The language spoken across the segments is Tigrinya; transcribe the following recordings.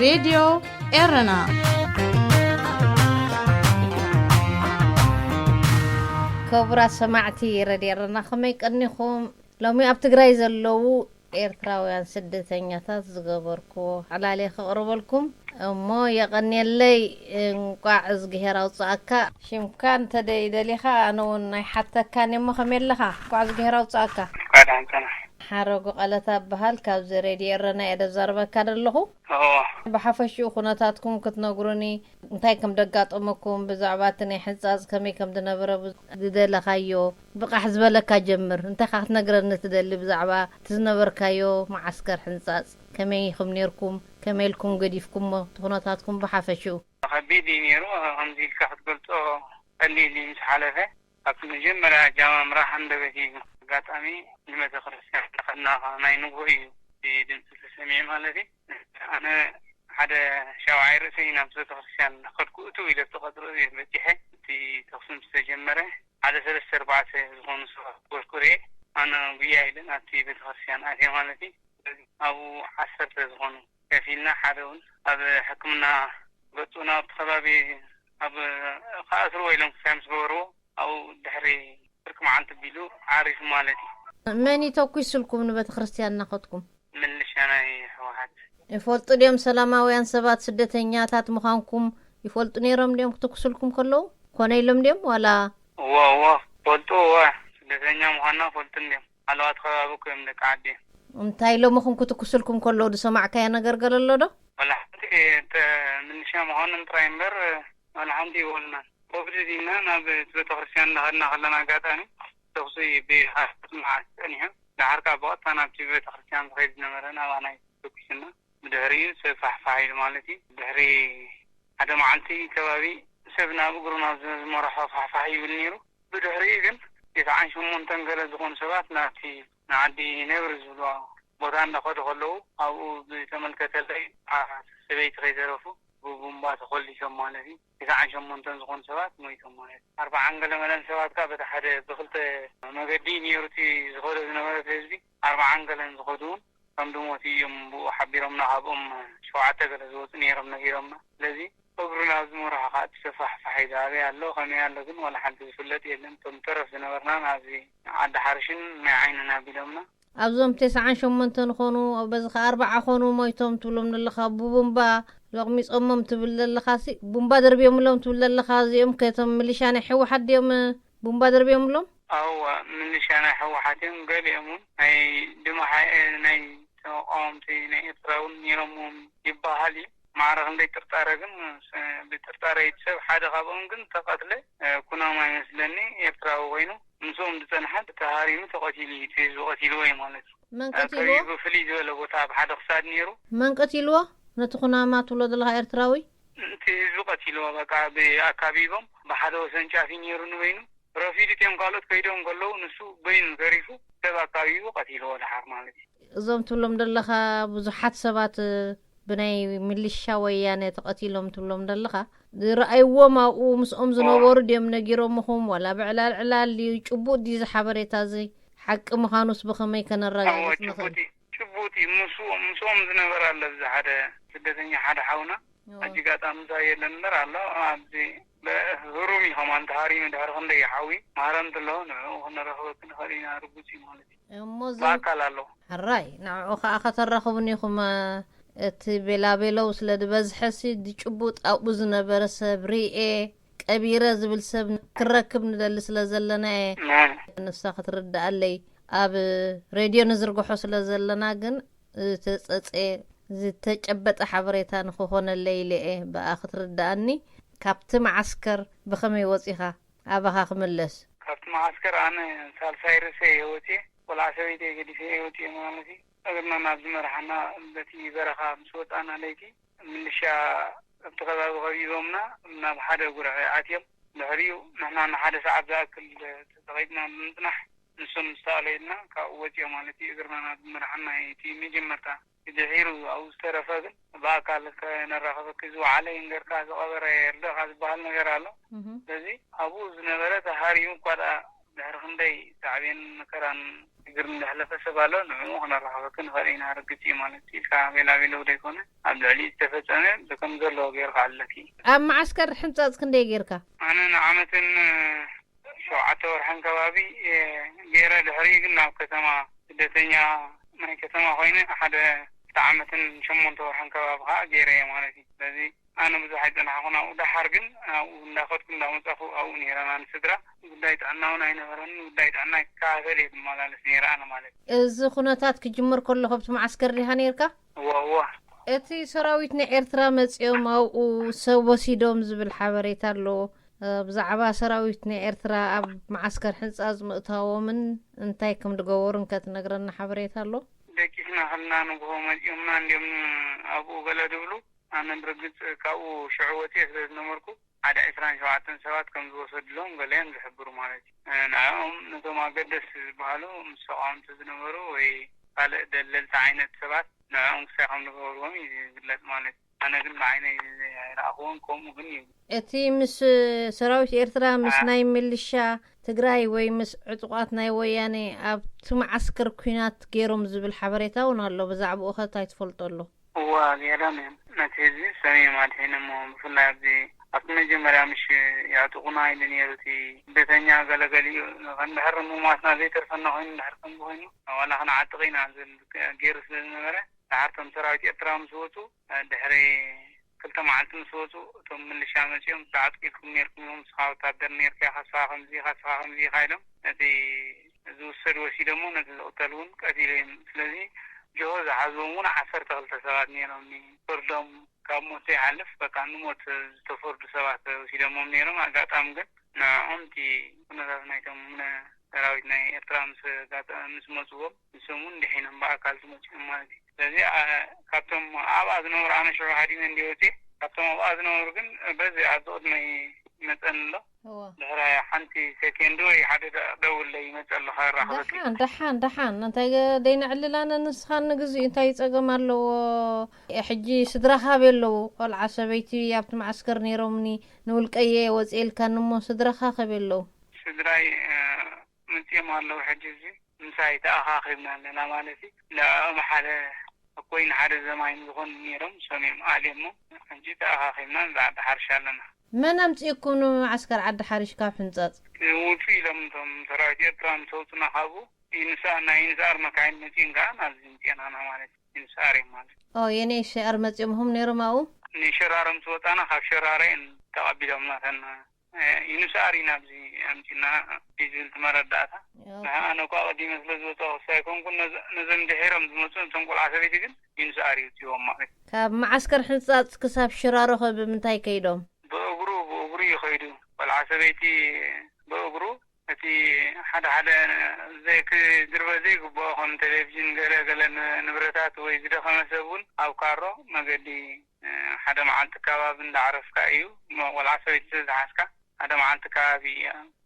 ሬድዮ ኤረና። ክቡራት ሰማዕቲ ሬድዮ ኤረና፣ ከመይ ቀኒኹም? ሎሚ ኣብ ትግራይ ዘለዉ ኤርትራውያን ስደተኛታት ዝገበርኩዎ ዕላል ከቕርበልኩም እሞ፣ የቐንየለይ። እንቋዕ እዝግሄር ኣውፅኣካ። ሽምካ እንተ ደይ ደሊኻ፣ ኣነ እውን ናይ ሓተካን እሞ፣ ከመይ ኣለኻ? እንቋዕ እዝግሄር ኣውፅኣካ። እንቋዕ ደሓን ጸናሕ። ሓረጉ ቀለታ እበሃል፣ ካብዚ ሬድዮ ኤረና እየ ደዛርበካ ዘለኹ። እዎ። ብሓፈሽኡ ኩነታትኩም ክትነግሩኒ፣ እንታይ ከም ደጋጠመኩም፣ ብዛዕባ እቲ ናይ ሕንጻጽ ከመይ ከም ዝነበረ፣ ብ-፣ ዝደለኻዮ፣ ብቓሕ ዝበለካ ጀምር። እንታይ ኻ ክትነግረኒ ትደሊ ብዛዕባ እቲ ዝነበርካዮ መዓስከር ሕንጻጽ? ከመይ ኢኹም ኔርኩም? ከመይ ኢልኩም ገዲፍኩሞ? እቲ ኩነታትኩም ብሓፈሽኡ? ከቢድ እዩ ነይሩ። ከምዚ ኢልካ ክትገልጾ ቀሊል እዩ ምስ ሓለፈ። ኣብቲ መጀመርያ ኣጀማምራ ሃንደበት እዩ። ኣጋጣሚ ንቤተ ክርስቲያን እናኸድና ናይ ንግሆ እዩ እቲ ድምፂ ተሰሚዑ ማለት እዩ። ኣነ ሓደ ሻውዓይ ርእሰይ ናብቲ ቤተ ክርስቲያን ከድኩ እትው ኢለ ኣብቲ ቀፅሪ እየ በፂሐ። እቲ ተኹሲ ምስ ተጀመረ ሓደ ሰለስተ ኣርባዕተ ዝኾኑ ሰባት ዝበልኩ ርኤ። ኣነ ጉያ ኢለ ናብቲ ቤተ ክርስቲያን ኣትየ ማለት እዩ። ስለዚ ኣብኡ ዓሰርተ ዝኾኑ ከፊልና ሓደ እውን ኣብ ሕክምና ገፁ ናብቲ ከባቢ ኣብ ክኣስርዎ ኢሎም ክሳይ ምስ ገበርዎ ኣብኡ ድሕሪ ፍርቂ መዓልቲ ቢሉ ዓሪፉ ማለት እዩ። መን እዩ ተኩስልኩም ንቤተ ክርስቲያን እናኸድኩም? ምልሻ ናይ ህወሓት። ይፈልጡ ድዮም ሰላማውያን ሰባት ስደተኛታት ምዃንኩም? ይፈልጡ ነይሮም ድዮም ክትኩስልኩም ከለዉ? ኮነ ኢሎም ድዮም ዋላ? እዋ፣ እዋ፣ ፈልጡ፣ እዋ። ስደተኛ ምዃንና ፈልጡ እንድዮም። ሃለዋት ከባቢ እኮ እዮም ደቂ ዓዲ። እንታይ ኢሎምኹም ክትኩስልኩም ከለዉ ዝሰማዕካዮ ነገር ገለ ኣሎ ዶ? ዋላ ሓንቲ፣ እተ-፣ ምልሻ ምዃኖም ጥራይ እምበር፣ ዋላ ሓንቲ ይበሉናን። ኮብልል ኢልና ናብ እቲ ቤተክርስትያን እንዳኸድና ከለና ኣጋጣሚ ተኹሲ ብሓሳት መዓስ ጸኒሑ። ደሓር ከኣ ብቐጥታ ናብቲ ቤተክርስትያን ዝኸይድ ዝነበረ ናባና እዩ ተኩስና። ብድሕሪኡ ሰብ ፋሕፋሕ ኢሉ ማለት እዩ። ድሕሪ ሓደ መዓልቲ ከባቢ ሰብ ናብ እግሩ ናብ ዝመርሖ ፋሕፋሕ ይብል ነይሩ። ብድሕሪኡ ግን ተስዓን ሸሞንተን ገለ ዝኾኑ ሰባት ናብቲ ንዓዲ ነብሪ ዝብልዋ ቦታ እንዳኸዱ ከለዉ ኣብኡ ዝተመልከተለይ ዓ-፣ ሰበይቲ ከይተረፉ ብቡምባ ተኾሊሶም ማለት እዩ። ተስዓን ሸሞንተን ዝኾኑ ሰባት ሞይቶም ማለት እዩ። ኣርባዓን ገለ መለን ሰባት ከኣ በቲ ሓደ ብክልተ መገዲ ነይሩ እቲ ዝኸዶ ዝነበረ ህዝቢ። ኣርባዓን ገለን ዝኸዱ እውን ከም ድሞት እዮም ብኡ ሓቢሮምና። ካብኦም ሸውዓተ ገለ ዝወፁ ነይሮም ነጊሮምና። ስለዚ እግሩ ናብ ዝመርሖ ከዓ እቲ ተፋሕፋሕ ኢሉ ኣበይ ኣሎ ከመይ ኣሎ ግን ዋላ ሓንቲ ዝፍለጥ የለን። እቶም ተረፍ ዝነበርና ናብዚ ዓዲ ሓርሽን ናይ ዓይንን ኣቢሎምና። ኣብዞም ተስዓን ሸሞንተን ኾኑ፣ በዚ ኸዓ ኣርባዓ ኾኑ ሞይቶም ትብሎም ዘለኻ፣ ብቡምባ ለቕሚጾሞም ትብል ዘለኻሲ፣ ቡምባ ደርብዮምሎም ትብል ዘለኻ፣ እዚኦም ከ እቶም ምልሻ ናይ ህወሓት ድዮም ቡምባ ደርብዮምሎም? ኣዋ፣ ምልሻ ናይ ህወሓት እዮም። ገሊኦም እውን ናይ ድማሓ-፣ ናይ ተቃወምቲ ናይ ኤርትራ እውን ነይሮም እውን ይበሃል እዩ። ማዕረ ክንደይ ጥርጣረ ግን፣ ስ-፣ ብጥርጣረ እዩ እቲ ሰብ። ሓደ ካብኦም ግን ተቐትለ፣ እ፣ ኩናማ ይመስለኒ፣ ኤርትራዊ ኮይኑ፣ ምስኦም ዝጸንሐ ተሃሪሙ ተቐቲሉ እዩ፣ እቲ ህዝቢ ቀቲልዎ እዩ ማለት እዩ። መን ኣብ ቀቲልዎ? ከቢቡ ፍልይ ዝበለ ቦታ ኣብ ሓደ ክሳድ ነይሩ። መን ቀቲልዎ? ነቲ ኩናማ ትብሎ ዘለኻ ኤርትራዊ? እቲ ህዝቢ ቀቲልዎ፣ በቃ ብኣካቢቦም ብሓደ ወሰን ጫፍ እዩ ነይሩ ንበይኑ። ረፊዱ እቲኦም ካልኦት ከይዶም ከለዉ ንሱ በይኑ ተሪፉ ሰብ ኣካቢቡ ቀቲልዎ ደሓር ማለት እዩ። እዞም ትብሎም ዘለኻ ብዙሓት ሰባት ብናይ ሚሊሻ ወያነ ተቐቲሎም ትብሎም ዘለኻ፣ ዝረኣይዎም ኣብኡ ምስኦም ዝነበሩ ድዮም ነጊሮምኹም? ዋላ ብዕላል ዕላል ድዩ? ጭቡጥ ድዩ እዚ ሓበሬታ እዚ? ሓቂ ምዃኑስ ብኸመይ ከነረጋግጽ እወ፣ ንኽእል? ጭቡጥ እዩ። ጭቡጥ እዩ። ምስኡ-፣ ምስኦም ዝነበረ ኣሎ፣ ኣብዚ ሓደ ስደተኛ ሓደ ሓውና፣ እወ። ሕጂ ጋጣሚ እዛ የለን እምበር ኣሎ፣ ኣብዚ ብ-፣ ህሩም እዩ፣ ከማን ተሃሪሙ ድሕሪ ክንደይ ይሓዊ፣ ማህረምቲ ኣሎ፣ ንዕኡ ክንረኽበኪ ንኽእል ኢና፣ ርጉጽ እዩ ማለት እዩ። እሞ እዞም ብኣካል ኣሎ። ሕራይ፣ ንዕኡ ኸኣ ከተራኽቡን ኢኹም፣ እቲ ቤላቤለው ስለ ዝበዝሐሲ፣ ድጭቡጥ ኣብኡ ዝነበረ ሰብ ርኤ፣ ቀቢረ ዝብል ሰብ ክረክብ ንደሊ ስለ ዘለና እየ። ማ-፣ ንሳ ክትርድኣለይ። ኣብ ሬድዮ ንዝርግሖ ስለ ዘለና ግን ዝተጸጸየ፣ ዝተጨበጠ ሓበሬታ ንኽኾነለይ ኢለ እየ ብኣ ክትርድኣኒ። ካብቲ መዓስከር ብኸመይ ወጺኻ? ኣባኻ ክምለስ። ካብቲ መዓስከር ኣነ ሳልሳይ ርእሰ እየ ወጺኤ። ቆልዓ ሰበይተይ ገዲፈ እየ ወጺኤ ማለት እዩ። እግርና ናብ ዝመርሓና በቲ በረኻ ምስ ወጻና ለይቲ ምልሻ ኣብቲ ከባቢ ከቢቦምና ናብ ሓደ ጉርዒ ኣትዮም። ድሕሪኡ ንሕና ንሓደ ሰዓት ዝኣክል ተጸቒጥና ብምጽናሕ ንሶም ምስ ተኣለዩልና ካብኡ ወጺኦም ማለት እዩ። እግርና ናብ ዝመርሓና እዩ እቲ መጀመርታ። ድሒሩ ኣብኡ ዝተረፈ ግን ብኣካል ከነራኸበኪ ዝወዓለ ይንገርካ ዝቐበረ የርደእካ ዝበሃል ነገር ኣሎ። እህ። ስለዚ ኣብኡ ዝነበረ ተሃሪሙ እኳ ደኣ ድሕሪ ክንደይ ሳዕቤን መከራን ሽግርን ዘሕለፈ ሰብ ኣሎ፣ ንዕኡ ክነራኽበኪ ንኽእል ኢና። ርግጽ እዩ ማለት እዩ። ኢልካ ቤላ ቤለው ዘይኮነ፣ ኣብ ልዕሊ ዝተፈጸመ ብከም ዘለዎ ጌርካ ኣለኪ። ኣብ መዓስከር ሕንጻጽ ክንደይ ጌርካ? ኣነ ንዓመትን ሸውዓተ ወርሕን ከባቢ፣ እ፣ ገይረ፣ ድሕሪ ግን ናብ ከተማ ስደተኛ ናይ ከተማ ኮይነ ሓደ ክልተ ዓመትን ሸሞንተ ወርሕን ከባቢ ከዓ ገይረ እየ ማለት እዩ። ስለዚ ኣነ ብዙሕ ኣይጸናሕኩን ኣብኡ። ደሓር ግን ኣብኡ እንዳኸድኩ እንዳመጻኹ ኣብኡ ነይረ። ኣነ ስድራ ጉዳይ ጥዕና እውን ኣይነበረን። ጉዳይ ጥዕና ይከታተል እየ ዝመላለስ ነይረ ኣነ ማለት እዩ። እዚ ኩነታት ክጅምር ከሎ ከብቲ መዓስከር ዲኻ ነይርካ? እዋ፣ እዋ። እቲ ሰራዊት ናይ ኤርትራ መጺኦም ኣብኡ ሰብ ወሲዶም ዝብል ሓበሬታ ኣሎ። እ፣ ብዛዕባ ሰራዊት ናይ ኤርትራ ኣብ መዓስከር ሕንጻጽ ምእታዎምን እንታይ ከም ዝገበሩን ከትነግረና ሓበሬታ ኣሎ? ደቂስና ከለና ንግሆ መጺኦምና እንድዮም ኣብኡ ገለ ዝብሉ። ኣነ ብርግጽ ካብኡ ሽዑ ወጺኤ ስለ ዝነበርኩ፣ ሓደ ዕስራን ሸውዓተን ሰባት ከም ዝወሰድሎም ገለ እዮም ዝሕብሩ ማለት እዩ። እ፣ ንዕኦም ነቶም ኣገደስ ዝበሃሉ ምስ ተቃወምቲ ዝነበሩ ወይ ካልእ ደለልቲ ዓይነት ሰባት ንዕኦም ክሳይ ከም ዝገበርዎም እዩ ዝግለጽ ማለት እዩ። ኣነ ግን ብዓይነይ ኣይረኣኽዎን፣ ከምኡ ግን እዩ። እቲ ምስ ሰራዊት ኤርትራ፣ ምስ ኣ- ናይ ምልሻ ትግራይ ወይ ምስ ዕጡቓት ናይ ወያኔ ኣብቲ መዓስከር ኲናት ገይሮም ዝብል ሓበሬታ እውን ኣሎ። ብዛዕባኡ ኸ እንታይ ትፈልጦ ኣሎ? እዋ፣ ገይሮም እዮም። ነቲ ህዝቢ ሰሚም ኣድሒኖሞ። ብፍላይ ኣብዚ ኣብቲ መጀመርያ ምሽ የዕጡቑና ኢሉ ነይሩ እቲ ስደተኛ ገለገሊኡ። እንድሕር ምሟትና ዘይተርፈና ኮይኑ፣ እንድሕር ከምዚ ኮይኑ፣ ዋላ ክንዓጥቕ ኢና ዝብል ገይሩ ስለ ዝነበረ፣ ደሓር እቶም ሰራዊት ኤርትራ ምስ ወጹ፣ ድሕሪ ክልተ መዓልቲ ምስ ወጹ፣ እቶም ምልሻ መጺኦም፣ "ብዓጥቂ ኢልኩም ነይርኩም ኢኹም፣ ንስኻ ወታደር ነይርካ ኢኻ፣ ንስኻ ከምዚ ኢኻ፣ ንስኻ ከምዚ ኢኻ" ኢሎም፣ ነቲ ዝውሰድ ወሲዶሞ፣ ነቲ ዝቕተል እውን ቀቲለዮም። ስለዚ ጅሆ ዝሓዝዎም እውን ዓሰርተ ክልተ ሰባት ነይሮም። ፍርዶም ካብ ሞት ዘይሓልፍ፣ በቃ ንሞት ዝተፈርዱ ሰባት ወሲዶሞም ነይሮም። ኣጋጣሚ ግን ንዕኦም እቲ ኩነታት ናይቶም ነ-፣ ሰራዊት ናይ ኤርትራ ምስ ኣጋጠ-፣ ምስ መጽዎም፣ ንሶም እውን ድሒኖም ብኣካል ዝመጽኦም ማለት እዩ። ስለዚ፣ ኣ-፣ ካብቶም ኣብኣ ዝነበሩ፣ ኣነ ሽዑ ሃዲመ እንድየ ወጽየ፣ ካብቶም ኣብኣ ዝነበሩ ግን በዚ ኣብዚ ቅድመይ ይመጸኒ ኣሎ። እዎ። ድሕሪ ሓንቲ ሰኬንድ ወይ ሓደ ደ-፣ ደውለይ ይመጸ ኣሎ፣ ከራኽበኪ። ደሓን፣ ደሓን፣ ደሓን። እንታይ ገ-፣ ደይነዕልል ኣነ ንስኻን ንግዚኡ እንታይ ጸገም ኣለዎ? ሕጂ ስድራኻ ኣበይ ኣለዉ? ቆልዓ ሰበይቲ ኣብቲ መዓስከር ነይሮምኒ፣ ንውልቀየ ወጽኤ ኢልካኒ እሞ ስድራኻ ከበይ ኣለዉ? ስድራይ፣ እ፣ መጺኦም ኣለዉ። ሕጂ እዚ ምሳይ ተኣኻኺብና ኣለና ማለት እዩ። ንዕኦም ሓደ እኮይ ንሓደ ዘማይ ዝኾኑ ነይሮም፣ ሰሚኦም ኣልዮሞ። ሕጂ ተኣኻኺብና ንዛ ዓዲ ሓርሽ ኣለና። መን ኣምጺእኩም ንመዓስከር ዓዲ ሓርሽ ካብ ሕንጻጽ? ውጹ ኢሎም እቶም ሰራዊት ኤርትራ ምስ ኣውጹና ካብኡ፣ ዩንሳ-፣ ናይ ዩንስኣር መካይን መጺእን ከኣ ናብዚ ምጽኤናና ማለት እዩ። ዩንስኣር እዮም ማለት እዩ። ኦ፣ የን ኤች ሲ ኣር መጺኦምኹም ነይሮም ኣብኡ? ንሸራሮ ምስ ወጻና ካብ ሸራሮ እየን ተቐቢሎምና ተና ዩንስኣር ኢና ኣብዚ ኣምጺና እዩ ዝብል እቲ መረዳእታ። ኦኬ። ንሕና እኳ ቀዲመ ስለ ዝወጻኹ ኣይኮንኩን፣ ነዘ-፣ ነዘን ድሒሮም ዝመጹ፣ ነቶም ቆልዓ ሰበይቲ ግን ዩንስኣር እዩ እትዎም ማለት እዩ። ካብ መዓስከር ሕንጻጽ ክሳብ ሽራሮ ከ ብምንታይ ከይዶም? ብእግሩ፣ ብእግሩ እዩ ከይዱ። ቆልዓ ሰበይቲ ብእግሩ፣ እቲ ሓደ ሓደ ዘይክድርበ ዘይግብኦ ከም ቴሌቪዥን ገለ ገለ ን-፣ ንብረታት ወይ ዝደኸመ ሰብ እውን ኣብ ካሮ መገዲ ሓደ መዓልቲ ከባቢ እንዳዕረፍካ እዩ፣ እሞ ቆልዓ ሰበይቲ ዝሓዝካ ሓደ መዓልቲ ከባቢ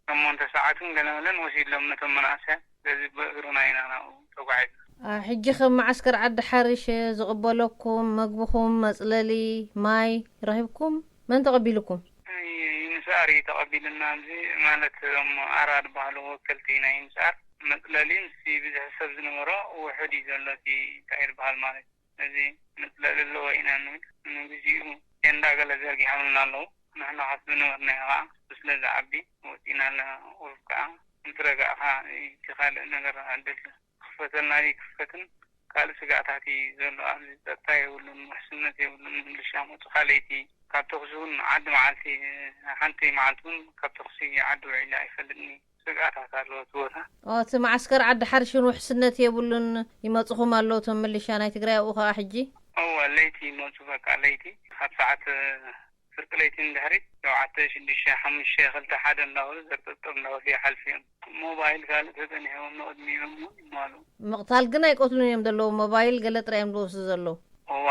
ሸሞንተ ሰዓትን ገለመለን ወሲድሎም ነቶም መናእሰያት። ስለዚ ብእግርና ኢና ናብኡ ተጓዒዝና። አ፣ ሕጂ ከም መዓስከር ዓዲ ሓርሽ ዝቕበለኩም፣ መግብኹም፣ መጽለሊ፣ ማይ ረኺብኩም መን ተቐቢሉኩም? ዩንስኣር እዩ ተቐቢሉና። ኣብዚ ማለት እዞም ኣራ ዝበሃሉ ወከልቲ ናይ ዩንስኣር መጽለሊ ምስቲ ብዙሕ ሰብ ዝነበሮ ውሑድ እዩ ዘሎ። እቲ እንታይ ዝበሃል ማለት እዚ መጽለሊ ኣለዎ ኢና ንብል። ንግዚኡ ቴንዳ ገለ ዘርጊሖምልና ኣለዉ። ንሕና ካብ ዝነበርናዮ ኸዓ ስለ ዝዓቢ ወጺእና ኣለና። ቁሩብ ከኣ ምስ ረጋእኻ እቲ ካልእ ነገር ዕድል ክኽፈተልና ድዩ ክኽፈትን ካልእ ስግኣታት እዩ ዘሎ። ኣብዚ ጸጥታ የብሉን፣ ውሕስነት የብሉን። ምልሻ መጹ፣ ካልኣይቲ ካብ ተኹሲ እውን ዓዲ መዓልቲ፣ ሓንቲ መዓልቲ እውን ካብ ተኹሲ ዓዲ ውዒለ ኣይፈልጥን እዩ። ስግኣታት ኣለዎ እቲ ቦታ። ኦ፣ እቲ መዓስከር ዓዲ ሓርሽን ውሕስነት የብሉን፣ ይመጽኹም ኣለዉ እቶም ምልሻ ናይ ትግራይ ኣብኡ ኸዓ ሕጂ? እወ፣ ለይቲ ይመጹ፣ በቃ ለይቲ ካብ ሰዓት ፍርቂ ለይቲ ንድሕሪት ሸውዓተ፣ ሽዱሽተ፣ ሓሙሽተ፣ ክልተ፣ ሓደ እንዳበሉ ዘርጠርጠር እንዳበሉ ይሓልፉ እዮም። ሞባይል ካልእ ተጸኒሕዎም ንቕድሚኦም እውን ይማሉ። ምቕታል ግን ኣይቀትሉን እዮም ዘለዉ፣ ሞባይል ገለ ጥራይ እዮም ዝወስዱ ዘለዉ። እዋ፣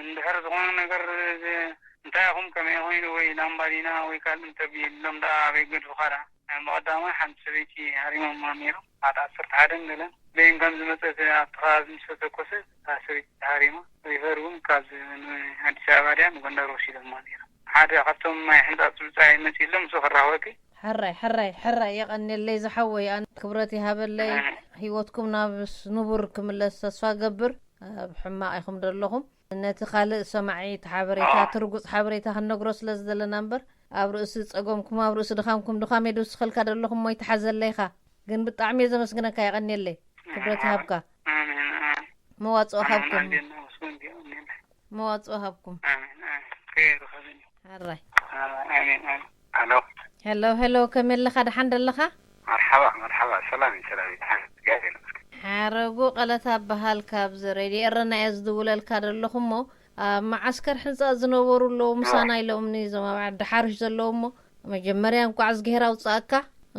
እንድሕር ዝኾነ ነገር ዝ-፣ እንታይ ኢኹም ከመይ ኮይኑ ወይ ላምባዲና ወይ ካልእ እንተቢሎም ደኣ ኣበይ ገድፉኻ ደኣ? ብቐዳማይ ሓንቲ ሰበይቲ ሃሪሞማ ነይሮም፣ ሰዓት ዓሰርተ ሓደን ገለን በይን ከም ዝመጸት ኣብቲ ከባቢ ምስ ተተኮሰ፣ እታ ሰበይቲ ተሃሪማ፣ ሪፈር እውን ካብ ን-፣ ኣዲስ ኣበባ ድያ ንጎንደር ወሲዶማ ነይሮም። ሓደ ካብቶም ናይ ሕንጻጽ ብጻይ መጺእሎም፣ ንሱ ክራኸበኪ፣ ሕራይ ሕራይ ሕራይ፣ የቐንየለይ ዝሓወይ፣ ኣነ ክብረት ይሃበለይ። ህይወትኩም ናብ ስ- ንቡር ክምለስ ተስፋ ገብር። ኣብ ሕማቕ ኢኹም ዘለኹም። ነቲ ካልእ ሰማዒ እቲ ሓበሬታ፣ እቲ ርጉጽ ሓበሬታ ክንነግሮ ስለ ዝደለና እምበር፣ ኣብ ርእሲ ጸገምኩም፣ ኣብ ርእሲ ድኻምኩም፣ ድኻም የድውስኸልካ ዘለኹም እሞ ይትሓዘለይኻ። ግን ብጣዕሚ እየ ዘመስግነካ፣ የቐንየለይ። ክብረት ይሃብካ። ኣሜን፣ ኣሜን። መዋጽኦ ኣሜን፣ ሃብኩም። ኣሜን። ኣሜን። መዋጽኦ ሃብኩም። ኣሜን፣ ኣሜን። ከይርኸብን። ሕራይ። ኣሜን፣ ኣሜን። ሄሎ። ሄሎ፣ ሄሎ፣ ከመይ ኣለኻ? ደሓን ደለኻ? መርሓባ፣ መርሓባ። ሰላም እዩ፣ ሰላም እዩ። ደሓን፣ እግዚኣብሔር ይመስገን። ሓረጉ ቀለታ በሃል፣ ካብዚ ሬድዮ ኤረና እየ ዝድውለልካ ዘለኹ እሞ፣ ኣብ መዓስከር ሕንጻ ዝነበሩ ኣለዉ ምሳና ኢሎምኒ፣ እዞም ኣብ ዓዲ ሓርሽ ዘለዉ እሞ፣ መጀመርያ እንቋዕ እዝግሄር ኣውጻእካ፣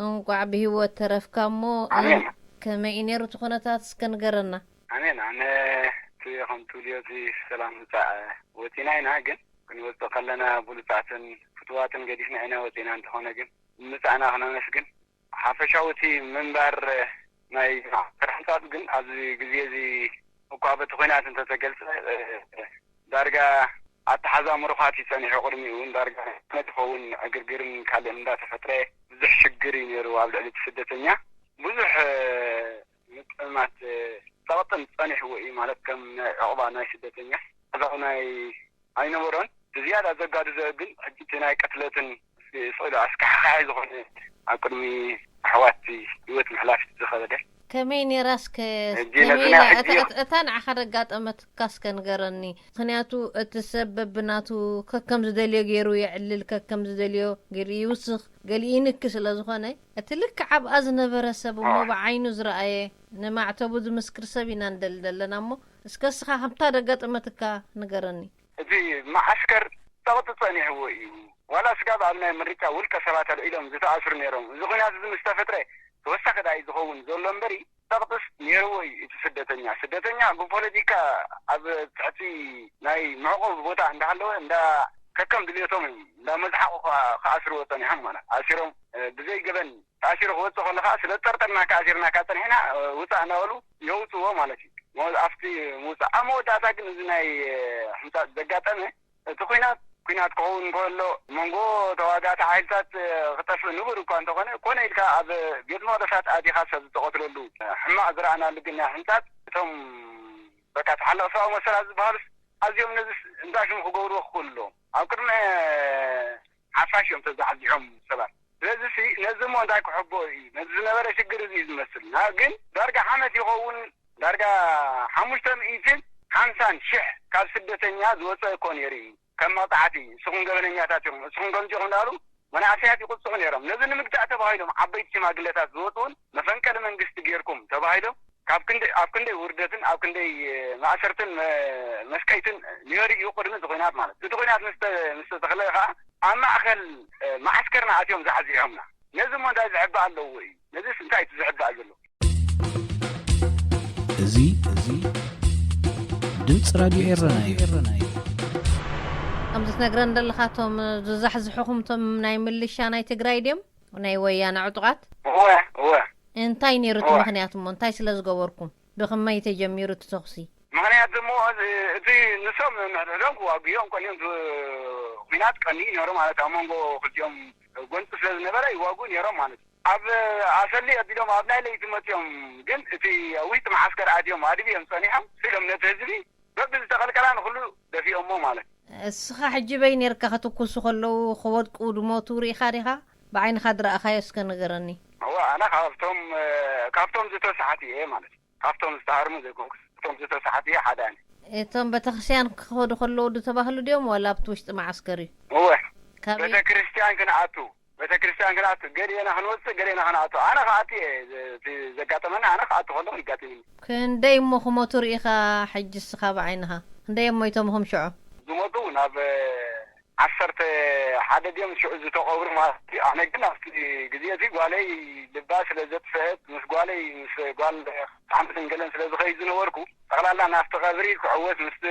እንቋዕ ብህይወት ተረፍካ እሞ፣ ኣሜን። ከመይ እዩ ነይሩ እቲ ኩነታት እስከ ንገረና። ኣሜን። ኣነ እቲ ከም ትብልዮ እቲ ሰላም ምጻእ ወጺና ኢና፣ ግን ክንወጽእ ከለና ብሉጻትን ፍቱዋትን ገዲፍና ኢና ወጺና። እንተኾነ ግን ምጻእና ክነመስግን ሓፈሻዊ እቲ ምንባር ናይ ማሕበር ሕንጻጽ ግን ኣብዚ ግዜ እዚ እኳ በቲ ኲናት እንተተገልጸ፣ እ፣ ዳርጋ ኣተሓዛ ምሩኻት እዩ ጸኒሑ። ቅድሚኡ እውን ዳርጋ ዝኸውን ዕግርግርን ካልእን እንዳተፈጥረ ብዙሕ ሽግር እዩ ነይሩ ኣብ ልዕሊ እቲ ስደተኛ። ብዙሕ፣ እ፣ ምጥማት፣ እ፣ ጸቕጥን ጸኒሕዎ እዩ ማለት ከም ናይ ዕቑባ ናይ ስደተኛ። ኣዛው ናይ ኣይነበሮን። ብዝያዳ ዘጋድዶ ግን ሕጂ እቲ ናይ ቅትለትን ስቕ ኢሉ ኣስካሕካሒ ዝኾነ ኣብ ቅድሚ ኣሕዋት ህይወት ምሕላፍ ዝኸበደ። ከመይ ነይራ እስከ? ሕጂ ከመይ ነዚ ኢላ ናይ እታ፣ ሕጂ እታ፣ እታ ንዓኻ ደጋጠመትካ እስከ ንገረኒ። ምኽንያቱ እቲ ሰብ በብናቱ ከከም ዝደልዮ ገይሩ የዕልል፣ ከከም ዝደልዮ ገይሩ ይውስኽ፣ ገሊኡ ይንኪ ስለ ዝኾነ፣ እቲ ልክዕ ኣብኣ ዝነበረ ሰብ እሞ ኣዎ። ብዓይኑ ዝረኣየ፣ ንማዕተቡ ዝምስክር ሰብ ኢና ንደሊ ዘለና እሞ፣ እስከ እስኻ ከምታ ደጋጠመትካ ንገረኒ። እቲ መዓስከር ጸቕጢ ጸኒሕዎ እዩ። ዋላ ስጋብ ኣብ ናይ ምርጫ ውልቀ ሰባት ኣልዒሎም ዝተኣስሩ ነይሮም። እዚ ኲናት እዚ ምስ ተፈጥረ ተወሳኺ ዳኣ እዩ ዝኸውን ዘሎ እምበሪ፣ ጸቕጥስ ነይርዎ እዩ እቲ ስደተኛ። ስደተኛ ብፖለቲካ ኣብ ትሕቲ ናይ መዕቆቢ ቦታ እንዳሃለወ፣ እንዳ ከከም ድልየቶም እዮም፣ እንዳ መዝሓቑ ከኣ ክኣስርዎ ጸኒሖም ማለት። ኣሲሮም፣ እ፣ ብዘይ ገበን ተኣሲሩ ክወጽእ ከሎ ከኣ፣ ስለ ዝጠርጠርናካ ኣሲርናካ ጸኒሕና፣ እ፣ ውጻእ እናበሉ የውጽዎ ማለት እዩ። ሞ-፣ ኣብቲ ምውጻእ፣ ኣብ መወዳእታ ግን እዚ ናይ፣ እ፣ ሕንጻጽ ዘጋጠመ፣ እቲ ኲናት፣ ኲናት ክኸውን ከሎ፣ መንጎ ተዋጋእቲ ሓይልታት፣ እ፣ ክጠፍእ ንቡር እኳ እንተኾነ፣ ኮነ ኢልካ ኣብ ቤት መቕደሳት ኣቲኻ ሰብ ዝተቐትለሉ፣ እ፣ ሕማቕ ዝረኣናሉ ግን ናይ ሕንጻጽ፣ እቶም በቃ ተሓለቕቲ ሰብኣዊ መሰላት ዝበሃሉስ ኣዝዮም ነዚ እንታይ ሽሙ ክገብርዎ ክኽእሉ ኣለዎም? ኣብ ቅድሚ ሓፋሽ እዮም ተዛዕዚዖም ሰባት። ስለዚ ሲ፣ ነዚ እሞ እንታይ ክሕቦ እዩ? ነዚ ዝነበረ ሽግር እዚ እዩ ዝመስል። ና-፣ ግን ዳርጋ ዓመት ይኸውን፣ ዳርጋ ሓሙሽተ ሚእትን ሓምሳን ሽሕ ካብ ስደተኛ ዝወፀ እኮ ነይሩ እዩ። ከም መቕፃዕቲ፣ ንስኹም ገበነኛታት ኢኹም፣ ንስኹም ከምዚ ኢኹም እንዳሉ መናእሰያት ይቕፅዑ ነይሮም። ነዚ ንምግታእ ተባሂሎም ዓበይቲ ሽማግለታት ዝወፁ እውን መፈንቀሊ መንግስቲ ጌርኩም ተባሂሎም ካብ ክንደይ፣ ኣብ ክንደይ ውርደትን ኣብ ክንደይ፣ እ፣ ማእሰርትን መ-፣ መስቀይትን ነይሩ እዩ ቅድሚ እዚ ኲናት ማለት። እቲ ኲናት ምስ ተ-፣ ምስ ተተኽለ ከኣ ኣብ ማእከል፣ እ፣ መዓስከርና ኣትዮም ዛዕዚዖምና። ነዚ እሞ እንታይ ዝሕባእ ኣለዎ እዩ? ነዚስ እንታይ እቲ ዝሕባእ ዘሎ? እዚ፣ እዚ ድምፂ ራድዮ ኤረና እዩ። ከምዚ ትነግረን ዘለኻ፣ እቶም ዝዛሕዝሑኹም፣ እቶም ናይ ምልሻ ናይ ትግራይ ድዮም? ናይ ወያነ ዕጡቓት? እወ፣ እወ። እንታይ ነይሩ እቲ እወ። ምኽንያት እሞ? እንታይ ስለ ዝገበርኩም? ብኸመይ ተጀሚሩ እቲ ተኹሲ? ምኽንያት እሞ፣ እዚ፣ እቲ ንሶም ንሕድሕዶም ክዋግኡ እዮም ቀንዮም፣ ዝ-፣ ኲናት ቀንዩ ነይሩ ማለት፣ ኣብ መንጎ ክልቲኦም ጎንፂ ስለ ዝነበረ ይዋግኡ ነይሮም ማለት እዩ። ኣብ ኣሰሊ ኣቢሎም ኣብ ናይ ለይቲ መፂኦም፣ ግን እቲ ኣብ ውሽጢ መዓስከር ኣትዮም ኣድብዮም ፀኒሖም፣ ስኢሎም ነቲ ህዝቢ በቢ ዝተቐልቀላ ንኹሉ ደፊኦሞ ማለት እዩ። እስኻ ሕጂ በይ ነርካ ክትኩሱ ከለዉ ክወድቁ ድሞቱ ርኢኻ ዲኻ? ብዓይንኻ ድረኣኻዮ እስከ ንገረኒ። እወ፣ ኣነ ካብቶም፣ እ፣ ካብቶም ዝተሳሓቱ እየ ማለት እዩ። ካብቶም ዝተሃርሙ ዘይኮንኩስ፣ ካብቶም ዝተሳሓቱ እየ ሓደ ኣነ። እቶም ቤተክርስትያን ክኸዱ ከለዉ ዝተባህሉ ድዮም ዋላ ኣብቲ ውሽጢ መዓስከር እዩ? እወ፣ ካበይ? ቤተክርስትያን ክንኣቱ፣ ቤተክርስትያን ክንኣቱ፣ ገሊኤና ክንወፅእ፣ ገሊኤና ክንኣቱ። ኣነ ክኣቱ እየ፣ ዝ-፣ እቲ ዘጋጠመኒ፣ ኣነ ክኣቱ ከለኹ ይጋጥምኒ። ክንደይ እሞ ክሞቱ ርኢኻ ሕጂ እስኻ ብዓይንኻ? ክንደይ እዮም ሞይቶም እኹም ሽዑ? ዝሞቱ ናብ ዓሰርተ ሓደ ድዮም ሽዑ ዝተቐብሩ ማለት እዩ። ኣነ ግን ኣብቲ ግዜ እቲ ጓለይ ልባ ስለ ዘጥፍአት፣ ምስ ጓለይ፣ ምስ ጓል ዓመትን ገለን ስለ ዝኸይድ ዝነበርኩ፣ ጠቕላላ ናብቲ ቀብሪ ክዕወት ምስቲ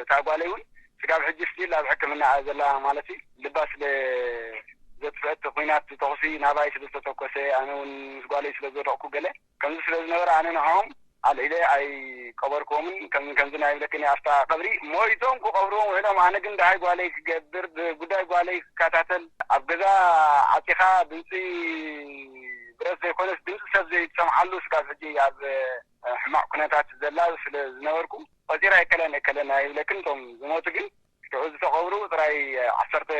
እታ ጓለይ እውን ስጋብ ሕጂ ስቲል ኣብ ሕክምና እያ ዘላ ማለት እዩ። ልባ ስለ ዘጥፍአት፣ ኲናት ተኹሲ ናባይ ስለ ዝተተኮሰ፣ ኣነ እውን ምስ ጓለይ ስለ ዝወደቕኩ ገለ ከምዚ ስለ ዝነበረ፣ ኣነ ንዕኦም ኣልዒለ ኣይቀበርክዎምን። ከምዚ ከምዚ ናይ ብለክኒ ኣብታ ቀብሪ ሞይቶም ክቐብርዎም ውዕሎም፣ ኣነ ግን ደሃይ ጓለይ ክገብር፣ ብጉዳይ ጓለይ ክከታተል፣ ኣብ ገዛ ዓፂኻ ድምፂ ብረት ዘይኮነስ ድምፂ ሰብ ዘይትሰምዓሉ፣ ስጋብ ሕጂ ኣብ ሕማቕ ኩነታት ዘላ ስለ ዝነበርኩ፣ ቆፂረ ኣይከለን ኣይከለን ኣይብለክን። እቶም ዝሞቱ ግን ሽዑ ዝተቐብሩ ጥራይ ዓሰርተ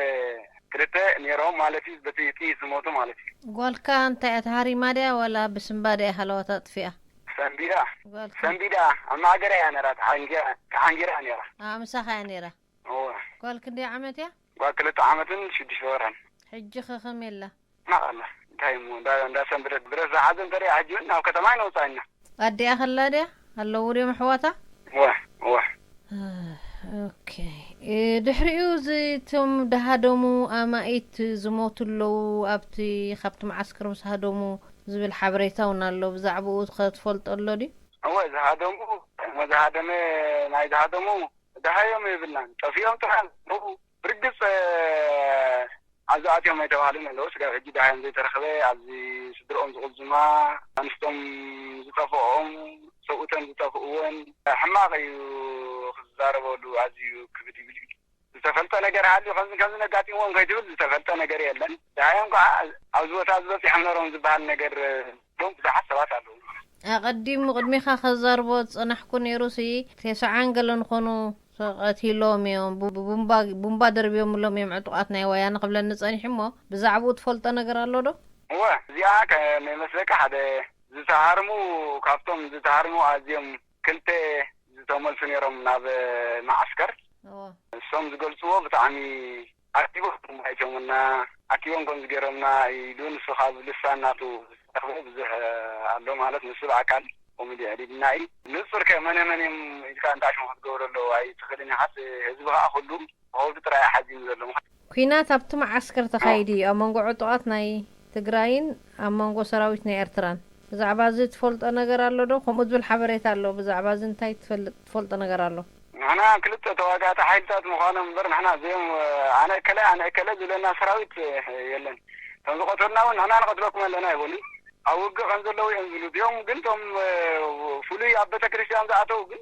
ክልተ ነይሮም ማለት እዩ፣ በቲ ጥይት ዝሞቱ ማለት እዩ። ጓልካ እንታይ እያ፣ ተሃሪማ ድያ ዋላ ብስንባደ እያ ሃለዋታ ኣጥፊኣ? ሰንቢዳ። ጓልካ? ሰንቢዳ ኣብ ማእገራ እያ ነራ፣ ተሓንጊራ፣ ተሓንጊራ ነራ። ኣ፣ ምሳኻ እያ ነራ? እወ። ጓል ክንደይ ዓመት እያ? ጓል ክልተ ዓመትን ሽዱሽተ ወርሕን። ሕጂ ኸ ከመይ ኣላ? ማቕ ኣላ። እንታይ እሞ፣ እንዳ፣ እንዳ ሰንበደት ብረት ዝሓዘ እንተ ደኣ ሕጂ እውን ናብ ከተማ ኣይነውፅኣና። ኣዲኣ ከላ ድያ? ኣለዉ ድዮም ኣሕዋታ? እወ፣ እወ። ኦኬ። እ፣ ድሕሪኡ እዚ እቶም ደሃደሙ ኣማኢት ዝሞቱ ኣለዉ፣ ኣብቲ፣ ካብቲ መዓስከር ምስ ሃደሙ ዝብል ሓበሬታ እውን ኣሎ። ብዛዕባኡ ከ ትፈልጦ ኣሎ ድዩ? እወ፣ ዝሃደሙ፣ እሞ ዝሃደመ፣ ናይ ዝሃደሙ ደሃዮም የብልናን። ጠፊኦም ጥራሕ ኣለዉ። ብርግጽ፣ እ፣ ኣብዚ ኣትዮም ኣይተባህሉን ኣለዉ። ስጋብ ሕጂ ደሃዮም ዘይተረኽበ፣ ኣብዚ ስድርኦም ዝቕዝማ፣ ኣንስቶም ዝጠፍኦም፣ ሰብኡተን ዝጠፍእወን፣ ሕማቕ እዩ ክዛረበሉ፣ ኣዝዩ ክብድ ይብል እዩ። ዝተፈልጠ ነገር ሃልዩ ከምዚ ከምዚ ነጋጢምዎም ከይትብል ዝተፈልጠ ነገር የለን። ደሃዮም ከዓ ኣብዚ ቦታ እዚ በፂሖም ነሮም ዝበሃል ነገር ዶም ብዙሓት ሰባት ኣለዉ። ኣቐዲሙ ቅድሚኻ ከዛርቦ ዝጸናሕኩ ነይሩሲ፣ ቴስዓን ገለን ኾኑ ተቐቲሎም እዮም፣ ቡ-፣ ቡምባ፣ ቡምባ ደርብዮምሎም እዮም ዕጡቓት ናይ ወያነ ክብለኒ ጸኒሑ እሞ፣ ብዛዕባኡ ትፈልጦ ነገር ኣሎ ዶ? እወ፣ እዚኣ ከመይመስለካ ሓደ ዝተሃርሙ፣ ካብቶም ዝተሃርሙ ኣዝዮም ክልተ ዝተመልሱ ነይሮም ናብ መዓስከር። እወ። እሶም ዝገልጽዎ ብጣዕሚ ኣኪቦም ኣይቶምና፣ ኣኪቦም ከምዚ ገይሮምና ኢሉ ንሱ ካብ ልሳን ናቱ ዝተረኽበ ብዙሕ ኣሎ ማለት፣ ንሱ ብኣካል ኮሚዲ ኣዕሊልና እዩ። ንጹር ከ መነ መን እዮም ኢልካ እንዳ ሽሙ ክትገብሮ ኣለዎ ኣይትኽእልን ኢኻስ፣ ህዝቢ ከኣ ኩሉ ብኸብዱ ጥራይ እዩ ሓዚኑ ዘሎ። ኲናት ኣብቲ መዓስከር ተኻይዱ እዩ። ኣብ መንጎ ዕጡቓት ናይ ትግራይን ኣብ መንጎ ሰራዊት ናይ ኤርትራን። ብዛዕባ እዚ ትፈልጦ ነገር ኣሎ ዶ? ከምኡ ዝብል ሓበሬታ ኣሎ። ብዛዕባ እዚ እንታይ ትፈልጥ፣ ትፈልጦ ነገር ኣሎ? ንሕና ክልተ ተዋጋእቲ ሓይልታት ምዃኖም እምበር፣ ንሕና እዚኦም፣ ኣነ እከለ፣ ኣነ እከለ ዝብለና ሰራዊት የለን። እቶም ዝቐተሉና እውን ንሕና ንቐትለኩም ኣለና ኣይበሉን። ኣብ ውግእ ከም ዘለዉ እዮም ዝብሉ። እዚኦም ግን እቶም ፍሉይ ኣብ ቤተ ክርስቲያን ዝኣተዉ ግን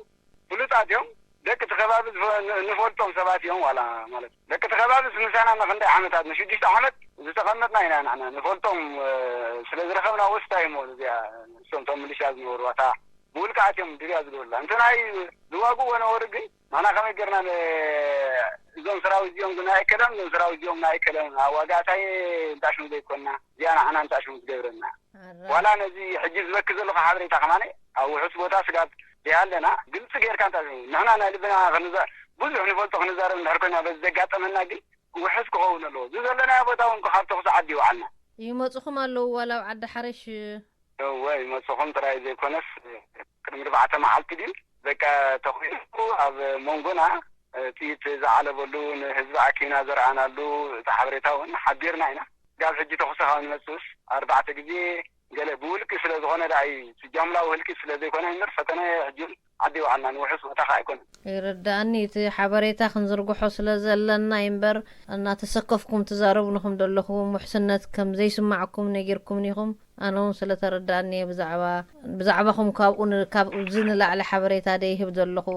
ፍሉጣት እዮም። ደቂ እቲ ከባቢ ዝፈ-፣ ን-፣ ንፈልጦም ሰባት እዮም ዋላ ማለት እዩ። ደቂ እቲ ከባቢ ምሳና ንክንደይ ዓመታት፣ ንሽዱሽተ ዓመት ዝተቐመጥና ኢና ንሕና። ንፈልጦም፣ እ፣ ስለ ዝረኸብና ወስታ እዮም እዚኣ፣ እሶም እቶም ሚሊሻ ዝነበሩ፣ እታ ብውልቂ ኣትዮም ድብያ ዝገብሩላ። እንተ ናይ ዝዋግእዎ ነበሩ ግን፣ ንሕና ከመይ ጌርና ን-፣ እዞም ሰራዊት እዚኦም ግን ኣይከለን፣ እዞም ሰራዊት እዚኦም ኣይከለን፣ ኣዋጋእታይ እንታሽሙ ዘይኮንና፣ እዚኣ ንዓና እንታሽሙ ትገብረና። ኣረ። ዋላ ነዚ ሕጂ ዝበኪ ዘለኹ ሓበሬታ ከማነ ኣብ ውሑስ ቦታ ስጋብ ደይ ኣለና፣ ግልጺ ጌርካ እንታ ንሕና ናይ ልብና ክንዛ-፣ ብዙሕ ንፈልጦ ክንዛረብ እንድሕር ኮይና በዚ ዘጋጠመና ግን ውሑስ ክኸውን ኣለዎ። እዚ ዘለናዮ ቦታ እውን ካብ ተኹሲ ዓዲ ይውዓልና። ይመጹኹም ኣለዉ ዋላ ኣብ ዓዲ ሓረሽ? እወ፣ ይመጹኹም ጥራይ ዘይኮነስ ቅድሚ ኣርባዕተ መዓልቲ ድዩ በቃ ተኾይኑ ኣብ መንጎና ጥይት ዝዓለበሉ ንህዝቢ ኣኪብና ዘርኣናሉ እቲ ሓበሬታ እውን ሓቢርና ኢና። ጋብ ሕጂ ተኹሲ ካብ ንመጽእስ ኣርባዕተ ግዜ ገለ ብውልቂ ስለ ዝኾነ ደኣ እዩ፣ እቲ ጃምላዊ ህልቂት ስለ ዘይኮነ እምበር፣ ፈተነ ሕጂ ዓዲ ይውዓልና፣ ንውሑስ ቦታ ኸኣ ኣይኮነን። ይርድኣኒ፣ እቲ ሓበሬታ ክንዝርግሖ ስለ ዘለና እዩ እምበር፣ እናተሰከፍኩም ትዛረቡ ንኹም ዘለኹም ውሕስነት ከም ዘይስማዓኩም ነጊርኩምኒ ኢኹም። ኣነ እውን ስለ ተረድኣኒ እየ ብዛዕባ፣ ብዛዕባኹም ካብኡ ን-፣ ካብዚ ንላዕሊ ሓበሬታ ደይህብ ዘለኹ።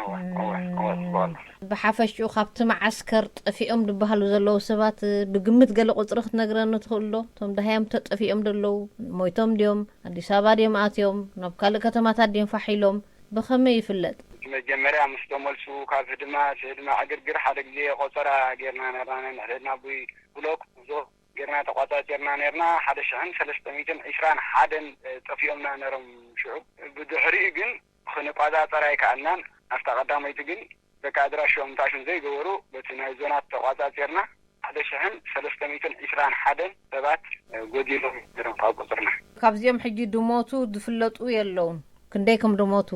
እወ፣ እወ፣ እወ፣ ጽቡቕ ኣሎ። ብሓፈሽኡ ካብቲ መዓስከር ጠፊኦም ዝበሃሉ ዘለዉ ሰባት ብግምት ገለ ቁጽሪ ክትነግረኒ ትኽእል ዶ? እቶም ደሃዮም ተጠፊኦም ዘለዉ ሞይቶም ድዮም? ኣዲስ ኣበባ ድዮም ኣትዮም? ናብ ካልእ ከተማታት ድዮም ፋሕ ኢሎም? ብኸመይ ይፍለጥ? መጀመርያ ምስ ተመልሱ ካብ ህድማ፣ እቲ ህድማ ዕግርግር ሓደ ግዜ ቆጸራ ጌርና ነርና፣ ናይ ምሕደድና ቡይ ብሎክ ጉዞ ጌርና ተቋጻጺርና ኔርና፣ ሓደ ሽሕን ሰለስተ ሚእትን ዕስራን ሓደን ጠፊኦምና ነሮም ሽዑ። ብድሕሪኡ ግን ክንቋጻጸር ኣይከኣልናን። ኣብታ ቀዳመይቲ ግን በቃ ኣድራሾም እንታሽም ዘይገበሩ በቲ ናይ ዞናት ተቋጻጺርና፣ ሓደ ሽሕን ሰለስተ ሚእትን ዕስራን ሓደን ሰባት ጎዲሎም ነሮም ካብ ቁጽርና። ካብዚኦም ሕጂ ድሞቱ ዝፍለጡ የለውን። ክንደይ ከም ድሞቱ?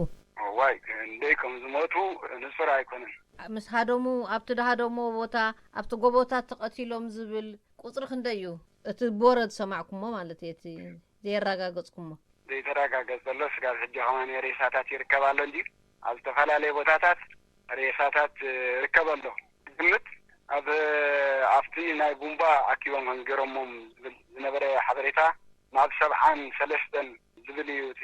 እዋይ፣ ክንደይ ከም ዝሞቱ ንጹር ኣይኮነን። ምስ ሃደሙ፣ ኣብቲ ድሃደምዎ ቦታ፣ ኣብቲ ጎቦታት ተቐቲሎም ዝብል ቁጽሪ ክንደይ እዩ? እቲ ብወረ ዝሰማዕኩሞ ማለት እዩ፣ እቲ ዘየረጋገጽኩሞ። ዘይተረጋገጸ ኣሎ፣ ስጋብ ሕጂ ከማን ሬሳታት ይርከብ ኣሎ እንጂ፣ ኣብ ዝተፈላለየ ቦታታት ሬሳታት ይርከብ ኣሎ። ግምት ኣብ፣ ኣብቲ ናይ ቡምባ ኣኪቦም ከም ገይሮሞም ዝብል ዝነበረ ሓበሬታ፣ ናብ ሰብዓን ሰለስተን ዝብል እዩ እቲ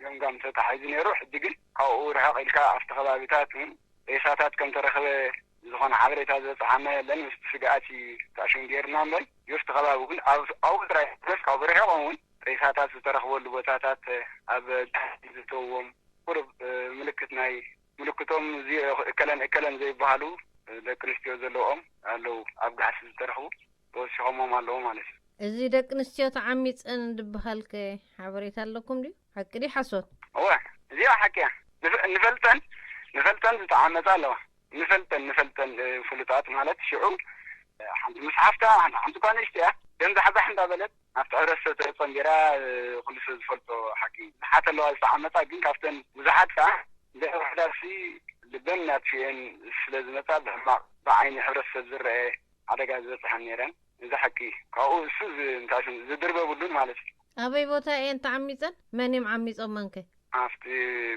ገምጋም ተታሒዙ ነይሩ። ሕጂ ግን ካብኡ ርሕቕ ኢልካ ኣብቲ ከባቢታት እውን ሬሳታት ከም ተረኽበ ዝኾነ ሓበሬታ ዝበፅሓና የለን። ምስቲ ስግኣት እዩ ተኣሽሙ ገይርና እምበር፣ ኣብቲ ከባቢ እውን ኣብ-፣ ኣብኡ ጥራይ ዘይኮነስ ካብኡ ርሒቖም እውን ሬሳታት ዝተረኽበሉ ቦታታት ኣብ ጋህዲ ዝተውዎም ቁሩብ፣ እ፣ ምልክት ናይ ምልክቶም እዚ እከለን እከለን ዘይበሃሉ፣ እ፣ ደቂ ኣንስትዮ ዘለዎም ኣለዉ ኣብ ጋህሲ ዝተረኽቡ። ተወሲኾሞም ኣለዉ ማለት እዩ። እዚ ደቂ ኣንስትዮ ተዓሚፀን ዝበሃል ከ ሓበሬታ ኣለኩም ድዩ? ሓቂ ድዩ ሓሶት? እወ፣ እዚኣ ሓቂ እያ። ንፈ-፣ ንፈልጠን፣ ንፈልጠን ዝተዓመፃ ኣለዋ። ንፈልጠን፣ ንፈልጠን፣ እ፣ ፍሉጣት ማለት ሽዑ፣ እ፣ ሓንቲ ምስ ሓፍታ፣ ሓንቲ፣ ሓንቲ እኳ ንእሽቶ እያ። ደም ዛሕዛሕ እንዳበለት ናብቲ ሕብረተሰብ ተጸንቢራ፣ እ፣ ኩሉ ሰብ ዝፈልጦ ሓቂ። ብዙሓት ኣለዋ ዝተዓመፃ፣ ግን ካብተን ብዙሓት ከዓ እንድሕር ውሕዳት ሲ ልበን ኣጥፊኤን ስለ ዝመፃ ብሕማቕ ብዓይኒ ሕብረተሰብ ዝረአ ሓደጋ ዝበፅሐን ነይረን። እዚ ሓቂ እዩ። ካብኡ እሱ ዝ-፣ እንታይ ሽም ዝድርበብሉን ማለት እዩ። ኣበይ ቦታ እየን ተዓሚፀን? መን እዮም ዓሚፆመን ከ? ኣብቲ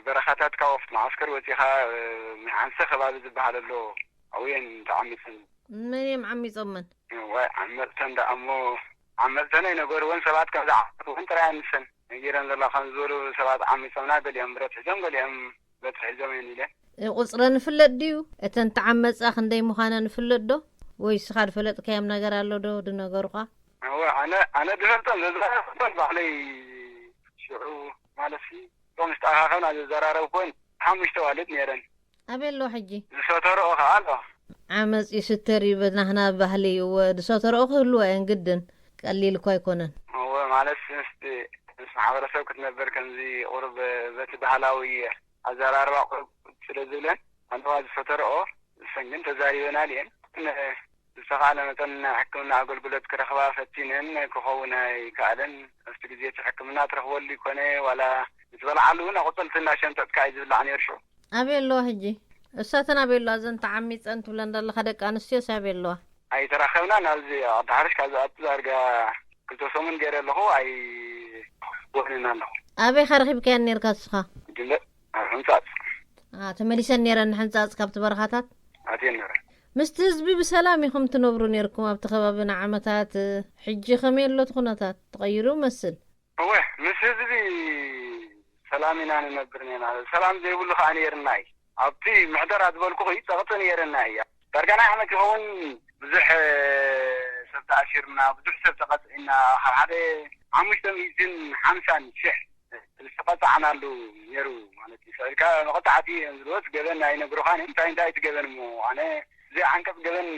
በረኻታት ካብ ኣብቲ መዓስከር ወፂኻ፣ እ፣ ምሓንሰ ከባቢ ዝበሃል ኣሎ፣ ኣብኡ እየን ተዓሚፀን። መን እዮም ዓሚፆመን? ዋይ፣ ዓመፅተን ደኣ እሞ፣ ዓመፅተን ኣይነገርወን፣ ሰባት ከም ዝዓመፁ እውን ጥራይ እየን ንሰን ነጊረን ዘለዋ። ከም ዝበሉ ሰባት ዓሚፆምና፣ ገሊኦም ብረት ሒዞም፣ ገሊኦም በትሪ ሒዞም እየን ኢለን። ቁፅረን ይፍለጥ ድዩ? እተን ተዓመፃ ክንደይ ምዃነን ይፍለጥ ዶ? ወይ ንስኻ ዝፈለጥካዮም ነገር ኣሎ ዶ ዝነገሩኻ? እወ፣ ኣነ፣ ኣነ ዝፈልጦን ዘዘራረብኩን ባዕለይ ሽዑ ማለት ሲ፣ እቶም ዝተኣኻኸብና ዘዘራረብኩን ሓሙሽተ ዋልድ ነይረን። ኣበይ ኣለዋ ሕጂ? ዝሰተርኦ ኸዓ ኣለዋ። ዓመፅ ይስተር እዩ በናህና ባህሊ እዩ። እወ፣ ዝሰተርኦ ክህልዋ እየን ግድን። ቀሊል እኮ ኣይኮነን። እወ፣ ማለት ምስ፣ ምስ ማሕበረሰብ ክትነብር ከምዚ ቁሩብ በቲ ባህላዊ ኣዘራርባ ቁሩብ ስለ ዝብለን ኣለዋ ዝሰተርኦ። ንሰን ግን ተዛሪበናል እየን። ዝተኻእለ መጠን ናይ ሕክምና ኣገልግሎት ክረኽባ ፈቲነን ክኸውን ኣይከኣለን። ኣብቲ ግዜ እቲ ሕክምና ትረኽበሉ ይኮነ ዋላ ምስ በልዓሉ እውን ኣቑፅልቲ እናሸምጠጥካ እዩ ዝብላዕ ነይሩ ሽዑ። ኣበይ ኣለዋ ሕጂ? እሳተን ኣበይ ኣለዋ? እዘን ተዓሚፀን ትብለን ዘለኻ ደቂ ኣንስትዮስ ኣበይ ኣለዋ? ኣይተራኸብናን። ኣብዚ ዓዲ ሓርሽ ካብ ዝኣቱ ዳርጋ ክልተ ሰሙን ገይረ ኣለኹ። ኣይወንን ኣለኹ። ኣበይ ኸ ረኺብካየን ነይርካ እስኻ? ድለ ኣብ ሕንጻጽ። ኣ፣ ተመሊሰን ነይረን ንሕንጻጽ ካብቲ በረኻታት? ኣትየን ነይረን። ምስቲ ህዝቢ ብሰላም ኢኹም ትነብሩ ነይርኩም ኣብቲ ከባቢ ንዓመታት፣ ሕጂ ከመይ ኣሎ እቲ ኩነታት? ተቐይሩ ይመስል። እወ፣ ምስ ህዝቢ ሰላም ኢና ንነብር ነና። ሰላም ዘይብሉ ከኣ ነይርና እዩ። ኣብቲ ምሕደራ ዝበልኩኺ ጸቕጢ ነይርና እዩ። ዳርጋ ናይ ዓመት ይኸውን ብዙሕ ሰብ ተኣሲርና፣ ብዙሕ ሰብ ተቐጺዕና፣ ካብ ሓደ ሓሙሽተ ሚእትን ሓምሳን ሽሕ ዝተቐጻዕናሉ ነይሩ ማለት እዩ። ሰሪካ መቐጻዕቲ እዮም ዝብሎስ ገበን ኣይነግሩኻን እዮም። እንታይ እንታይ እቲ ገበን እሞ ኣነ እዚ ዓንቀጽ ገበን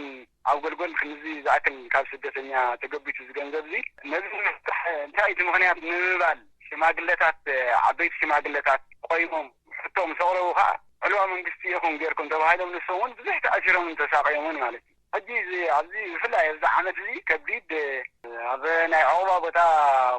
ኣብ ጎልጎል ክንዚ ዝኣክል ካብ ስደተኛ ተገቢቱ እዚ ገንዘብ እዚ ነዚ ንምፍታሕ እንታይ እቲ ምኽንያት ንምባል ሽማግለታት፣ ዓበይቲ ሽማግለታት ቆይሞም ሕቶ ምስ ኣቕረቡ ከዓ ዕልዋ መንግስቲ ኢኹም ጌርኩም ተባሂሎም ንሶም እውን ብዙሕ ተኣሲሮምን ተሳቕዮምን ማለት እዩ። ሕጂ እዚ ኣብዚ ብፍላይ ኣብዚ ዓመት እዚ ከቢድ ኣብ ናይ ዑቕባ ቦታ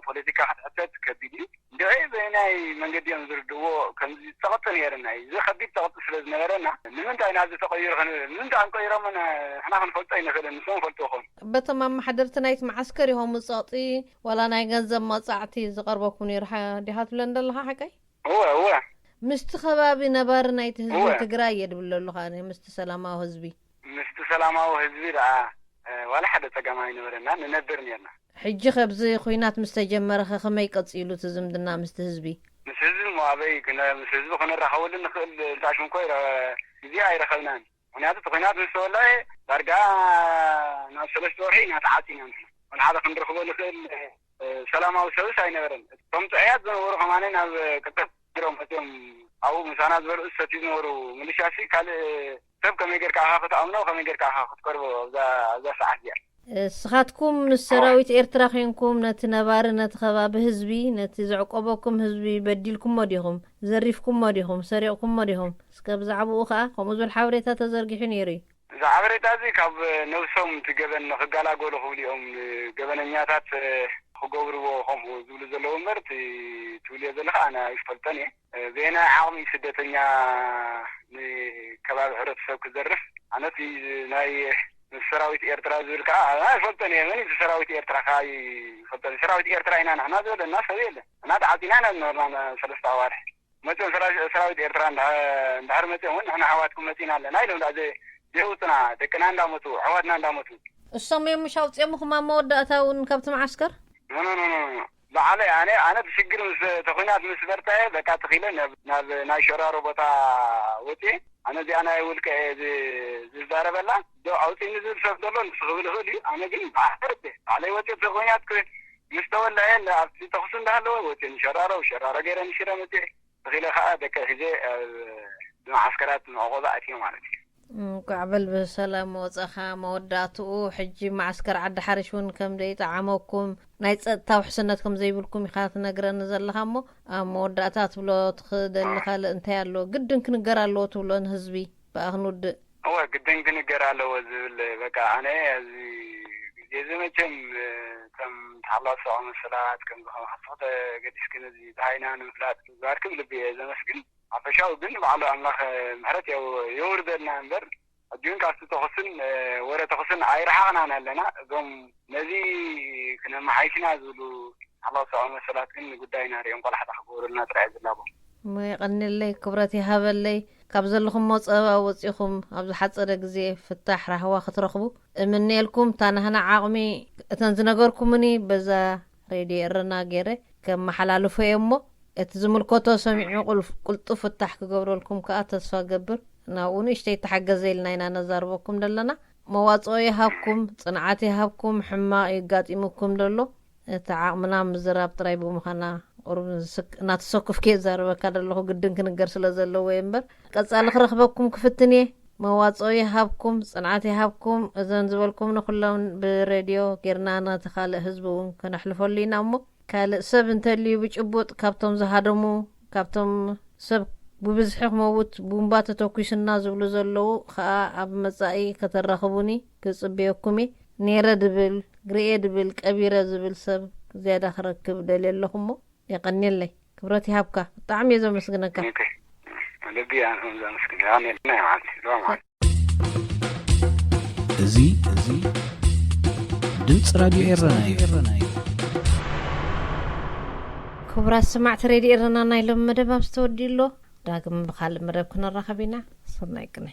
ፖለቲካ ክትሕተት ከቢድ እዩ። እንድዒ በየናይ መንገዲ እዮም ዝርድእዎ ከምዚ ጸቕጢ ነይርና እዩ። እዚ ከቢድ ጸቕጢ ስለ ዝነበረና ንምንታይ ናብዚ ተቐይሩ ክንብል፣ ንምንታይ እዮም ቀይሮሞ ንሕና ክንፈልጦ ኣይንኽእልን፣ ንሶም ይፈልጡ ይኾኑ። በቶም ኣመሓደርቲ ናይቲ መዓስከር ኢኹም ጸቕጢ ዋላ ናይ ገንዘብ መቕጻዕቲ ዝቐርበኩም ነይሩ ሓ-፣ ዲኻ ትብለን ዘለኻ ሓቀይ? እወ፣ እወ። ምስቲ ከባቢ ነባሪ ናይቲ ህዝቢ እወ። ትግራይ እየ ድብል ዘለኹ ኣነ፣ ምስቲ ሰላማዊ ህዝቢ። ምስቲ ሰላማዊ ህዝቢ ደኣ፣ እ፣ ዋላ ሓደ ጸገም ኣይነበረና፣ ንነብር ነርና። ሕጂ ኸብዚ ኹናት ምስ ተጀመረ ኸ ከመይ ቀጺሉ እቲ ዝምድና ምስቲ ህዝቢ? ምስ ህዝቢ እሞ ኣበይ ክነ-፣ ምስ ህዝቢ ክንራኸበሉ ንኽእል፣ እንታይ ሽም እኮ ይረ-፣ ግዜ ኣይረኸብናን። ምኽንያቱ እቲ ኹናት ምስ ተወልዐ ዳርጋ ናብ ሰለስተ ወርሒ ኢና ተዓጺና ንሕና። ወላ ሓደ ክንረኽቦ ንኽእል፣ እ፣ ሰላማዊ ሰብስ ኣይነበረን። እቶም ጥዑያት ዝነበሩ ከማነ ናብ ቅድም ቢሮ መፅዮም ኣብኡ ምሳና ዝበልዑ ዝሰትዩ ዝነበሩ ምልሻሲ ካልእ ሰብ ከመይ ጌርካ ኢኻ ክትኣምኖ፣ ከመይ ጌርካ ኢኻ ክትቀርቦ ኣብዛ፣ ኣብዛ ሰዓት እዚኣ? ንስኻትኩም ምስ ሰራዊት ኤርትራ ኴንኩም ነቲ ነባሪ፣ ነቲ ከባቢ ህዝቢ፣ ነቲ ዘዕቆበኩም ህዝቢ በዲልኩሞ ዲኹም? ዘሪፍኩሞ ዲኹም? ሰሪቕኩሞ ዲኹም? እስከ ብዛዕባኡ ኸኣ ከምኡ ዝብል ሓበሬታ ተዘርጊሑ ነይሩ እዩ። እዚ ሓበሬታ እዚ ካብ ነብሶም እቲ ገበን ንኽገላገሉ ክብሉ እዮም፣ ገበነኛታት ክገብርዎ ከምኡ ዝብሉ ዘለዉ እምበር፣ እቲ ትብልዮ ዘለኻ ኣነ ኣይፈልጦን እየ። በየናይ ዓቕሚ ስደተኛ ንከባቢ ሕብረተሰብ ክዘርፍ? ኣነ እቲ ናይ ምስ ሰራዊት ኤርትራ ዝብል ከዓ ኣነ ኣይፈልጦን እየ። መን እዩ እቲ ሰራዊት ኤርትራ ከዓ ኣይፈልጦን። ሰራዊት ኤርትራ ኢና ንሕና ዝበለና ሰብ የለን። ንሕና ተዓፂና ኢና ዝነበርና ሰለስተ ኣዋርሕ። መፅኦም ሰራ-፣ ሰራዊት ኤርትራ እንዳ-፣ እንድሕር መፅኦም እውን ንሕና ኣሕዋትኩም መፂና ኣለና ኢሎም ደኣ ዘ-፣ ዘየውፅና ደቅና እንዳመፁ ኣሕዋትና እንዳመፁ። እሶም እዮም ምሽ ኣውፅኦምኹም ኣብ መወዳእታ እውን ካብቲ መዓስከር? ኖ፣ ኖ፣ ኖ፣ ኖ፣ ኖ። ባዕለይ ኣነ ኣነ ብሽግር ምስ ተኹናት ምስ በርታየ በቃ ተኺለ ናብ ናይ ሸራሮ ቦታ ወፅየ። ኣነ እዚኣ ናይ ውልቀ እየ ዝ- ዝዛረበላ። ዶ ኣውፅኒ ዝብል ሰብ ዘሎ ንሱ ክብል ይኽእል እዩ። ኣነ ግን ብሓፈር ባዕለይ ወፅየ ተኹናት ምስ ተወለዐ ኣብቲ ተኹሱ እንዳሃለወ ወፅየ ንሸራሮ ሸራሮ ገይረ ንሽረ መፅየ። ተኺለ ከዓ ደቂ ሒዘ ኣብ ብመዓስከራት መዕቆቢ ኣትዮ ማለት እዩ። እንኳዕ በል ብሰላም ወፀኻ። መወዳእትኡ ሕጂ መዓስከር ዓዲ ሓርሽ እውን ከም ዘይጠዓመኩም ናይ ፀጥታ ውሕስነት ከም ዘይብልኩም ኢኻ ትነግረኒ ዘለኻ እሞ ኣብ መወዳእታ ትብሎ ትኽደሊ ካልእ እንታይ ኣሎ ግድን ክንገር ኣለዎ ትብሎ ንህዝቢ ብኣ ክንውድእ? እወ ግድን ክንገር ኣለዎ ዝብል በቃ ኣነ ኣብዚ ግዜ እዚ መቸም ከም ተሓላሶ መሰላት ከም ዝኸም ሓፍቶ ተገዲስክን እዚ ድሃይና ንምፍላጥ ግባርክም ልቢ እየ ዘመስግን። ሓፈሻዊ ግን ባዕሉ ኣምላኽ ምሕረት የው- የውርደልና እምበር ሕጂ እውን ካብቲ ተኹስን ወረ ተኹስን ኣይረሓቕናን ኣለና። እዞም ነዚ ክነመሓይሽና ዝብሉ ሓላው ሰብኣዊ መሰላት ግን ንጉዳይና ሪኦም ቆላሕታ ክገብሩልና ጥራይ ዝላቦ። እሞ የቐንየለይ፣ ክብረት ይሃበለይ። ካብ ዘለኹሞ ጸበባ ወጺኹም ኣብ ዝሓጸረ ግዜ ፍታሕ ራህዋ ክትረኽቡ እምነየልኩም። እታ ናህና ዓቕሚ እተን ዝነገርኩምኒ በዛ ሬድዮ ኤረና ገይረ ከመሓላልፎ እየ እሞ እቲ ዝምልከቶ ሰሚዑ ቁልፍ- ቁልጡፍ ፍታሕ ክገብረልኩም ከኣ ተስፋ ገብር። ናብኡ ንእሽተይ ተሓገዘ ኢልና ኢና ነዛርበኩም ዘለና። መዋጽኦ ይሃብኩም፣ ጽንዓት ይሃብኩም። ሕማቕ የጋጢሙኩም ደሎ እቲ ዓቕምና ምዝራብ ጥራይ ብምዃና ቁሩብ ንስክ- እናተሰኩፍኪ የዛርበካ ደለኹ ግድን ክንገር ስለ ዘለዎ እየ እምበር ቀጻሊ ክረኽበኩም ክፍትን እየ። መዋጽኦ ይሃብኩም፣ ጽንዓት ይሃብኩም። እዘን ዝበልኩም ንኩሎም ብሬድዮ ጌርና ነቲ ካልእ ህዝቢ እውን ከነሕልፈሉ ኢና እሞ ካልእ ሰብ እንተልዩ ብጭቡጥ ካብቶም ዝሃደሙ ካብቶም ሰብ ብብዝሒ ክመውት ቡምባ ተተኩሱና ዝብሉ ዘለዉ ከኣ ኣብ መጻኢ ከተራኽቡኒ ክጽበየኩም እየ። ነይረ ድብል ግርኤ ድብል ቀቢረ ዝብል ሰብ ዝያዳ ክረክብ ደልየ ኣለኹ እሞ የቐንየለይ። ክብረት ይሃብካ። ብጣዕሚ እየ ዘመስግነካ። ኦኬ። ልቢ ኣንኩም ዘመስግን። ያኔ ናይ መዓልቲ ሎ መዓልቲ። እዚ እዚ ድምፂ ራድዮ ኤረና እዩ። ክቡራት ሰማዕቲ ሬድዮ ኤረና ናይ ሎም መደብ ኣብ ዝተወዲኡ ኣሎ። ዳግም ብካልእ መደብ ክንራኸብ ኢና። ሰናይ ቅነ።